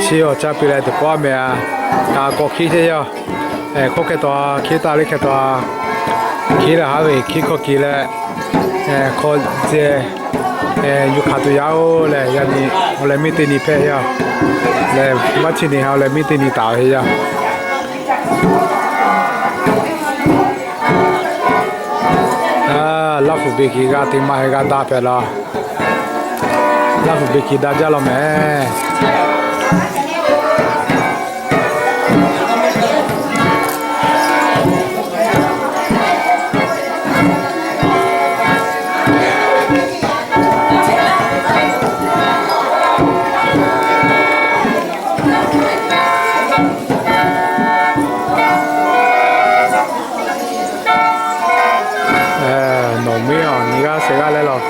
Chi awˬ ca piˇ leh teˇ pawˆ meh a, kaꞈ k'awꞈ hkiˉ chehˇ yaˇ. Hk'oˆ hk'e taw hkiˉ taˍ le hk'e taw, hkiˉ leh haˉ ve hkiˉ hkawˇ kiˬ leh, hk'aw ceh yuˬ hk'aˬ tuˬ yaˇ oˬ leh, yaꞈ nyi awˬ leh miˇ teˇ nyi hpehꞈ yaˇ. Leh maˇ chi nyi ha awˬ leh miˇ teˇ nyi taˍ ve yaˇ. Laˇ huˍ beˬ kiˬ g'a te maˇ heˆ g'a daꞈ hpehꞈ laˇ. Laˇ huˍ beˬ kiˬ daꞈ jaˇ law mehˍ. Nawˬ miˇ aˬ nyi g'aˇ shehˍ g'aˇ leh laˬ.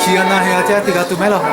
Chi a na he a ca teˇ g'a tuˬ mehˉ law.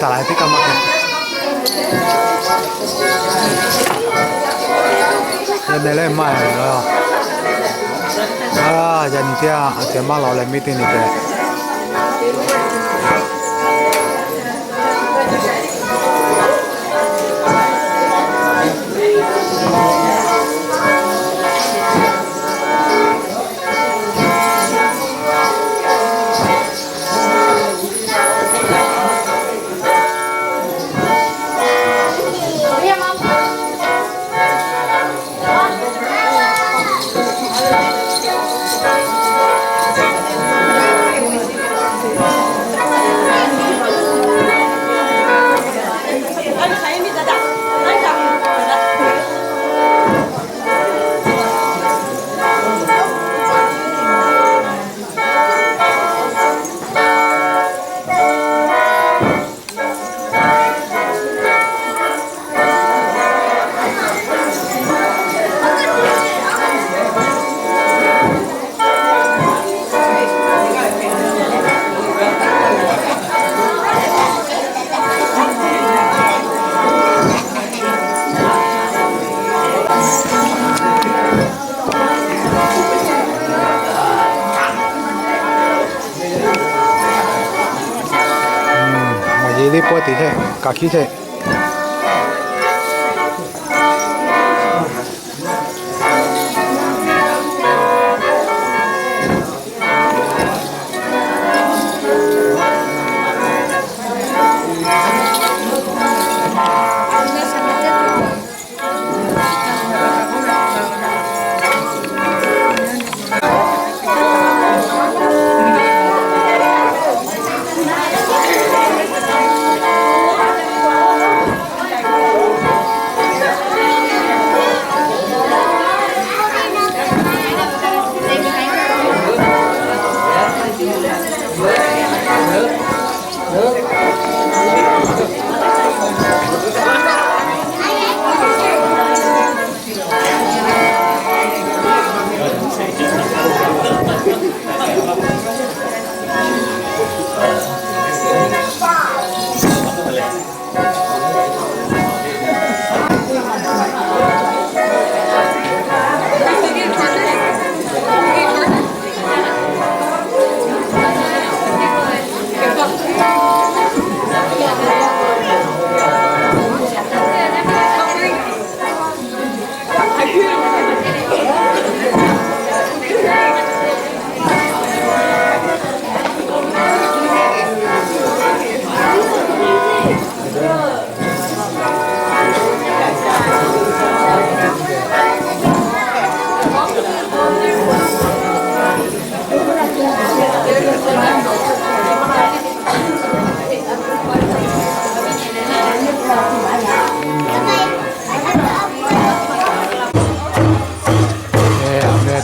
Taˍ laiˬ teˇ kaˇ maˇ hpehꞈ. Yaˇ neh leh maˇ heˆ la. Yaꞈ nyi teˇ g'aˇ aꞈ kehˬ maˇ lawˬ leh miˇ teˇ nyi tehꞈ. Maˍ yeˬ teˇ pawˆ teꞈ chehˇ, kaꞈ hkiˉ chehˇ.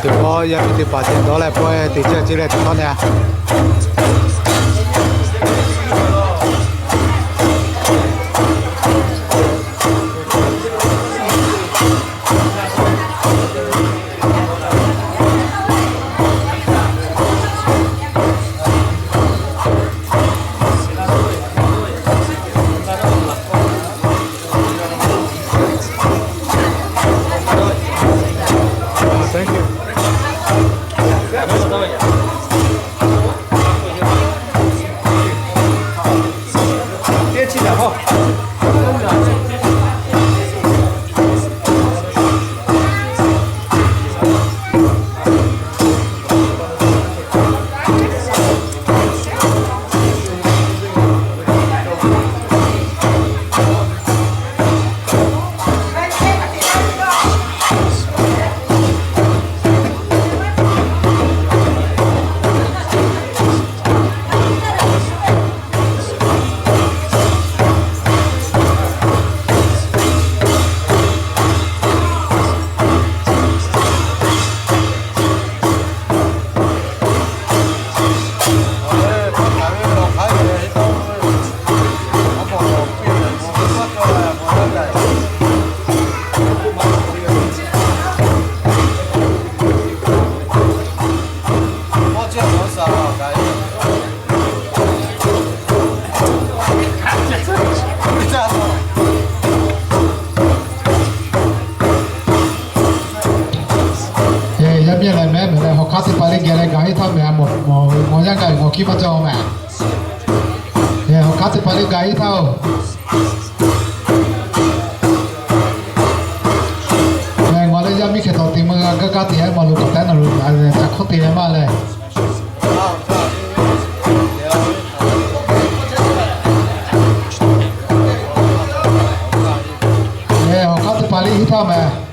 Tuˬ hkawˇ yaˇ miˇ teˇ hpaˍ ceh dawˇ leh pawehˇ teꞈ chehˇ a ciˉ leh tuˬ hkawˇ na. Yaꞈ leh gaˬ heˆ htaˇ mehˍ, mawˬ yaˇ gaˬ ve mawˬ hkiˇ maˇ cawˇ mehˍ. Awˬ hk'aˉ teˇ hpaˍ lehˬ gaˬ heˆ htaˇ-oˬ, mehˍ, ngaˬ leh yaˇ miˇ hk'e tawˍ te meuˇ g'a gaˇ gaˇ te-a maˇ lo k'awꞈ tehˉ na lo, ca hk'oˆ te leh maˇ leh. Awˬ hk'aˉ teˇ hpaˍ lehˬ heˆ htaˇ mehˍ.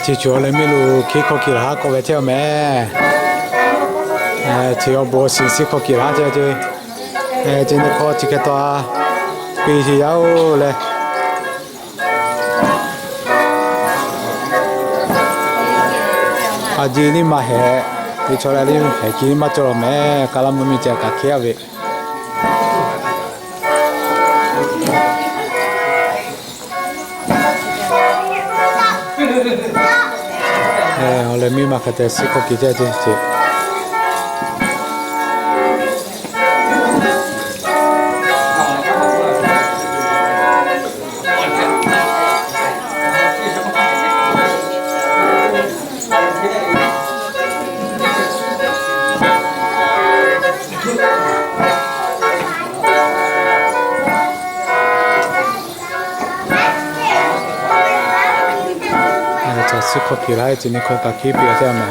Chi cawˬ leh miˇ lo hkiˉ hkawˇ kiˬ laˬ haˉ k'awꞈ ve chehˇ a mehˍ. Chi awˬ bon shiˍ shiˉ hkawˇ kiˬ laˬ haˉ chehˇ ce. Chi neˇ hkawˇ chi hk'e taw piˇ sheˍ yaˇ oˬ leh, a ji liˇ maˇ hehꞈ, teˇ chaw leh liˇ hehꞈ kiˇ maˇ cawˬ law mehˍ. Kaˍ laˇ mvuhˇ miˬ ceh kaꞈ hkehˉ a ve. Awˬ leh miˇ ma hk'a te shiˉ hkawˇ kiˬ ceh ce ce. Ca shiˉ hkawˇ kiˬ laˬ ce neˇ hkawˇ kaꞈ hkiˉ piˇ a teˇ a ma.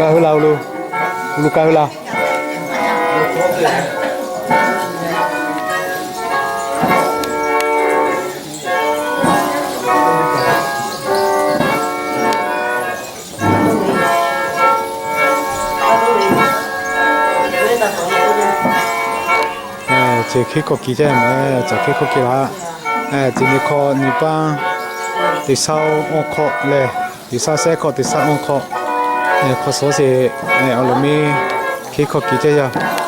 Kaˇ hui la, lu kaˇ hui la. Chi hkiˉ hkawˇ kiˬ caˇ ma, caˬ hkiˉ hkawˇ kiˬ la. Chi nyi hk'aw nyi paˇ teˇ shaˉ awˇ hk'awꞈ leh, teˇ shaˉ shehˉ hk'awꞈ, teˇ shaˉ awˇ hk'awꞈ, hk'aw suhˍ sheˍ awˬ lawn miˇ hkiˉ hkawˇ kiˬ caˇ yaˇ.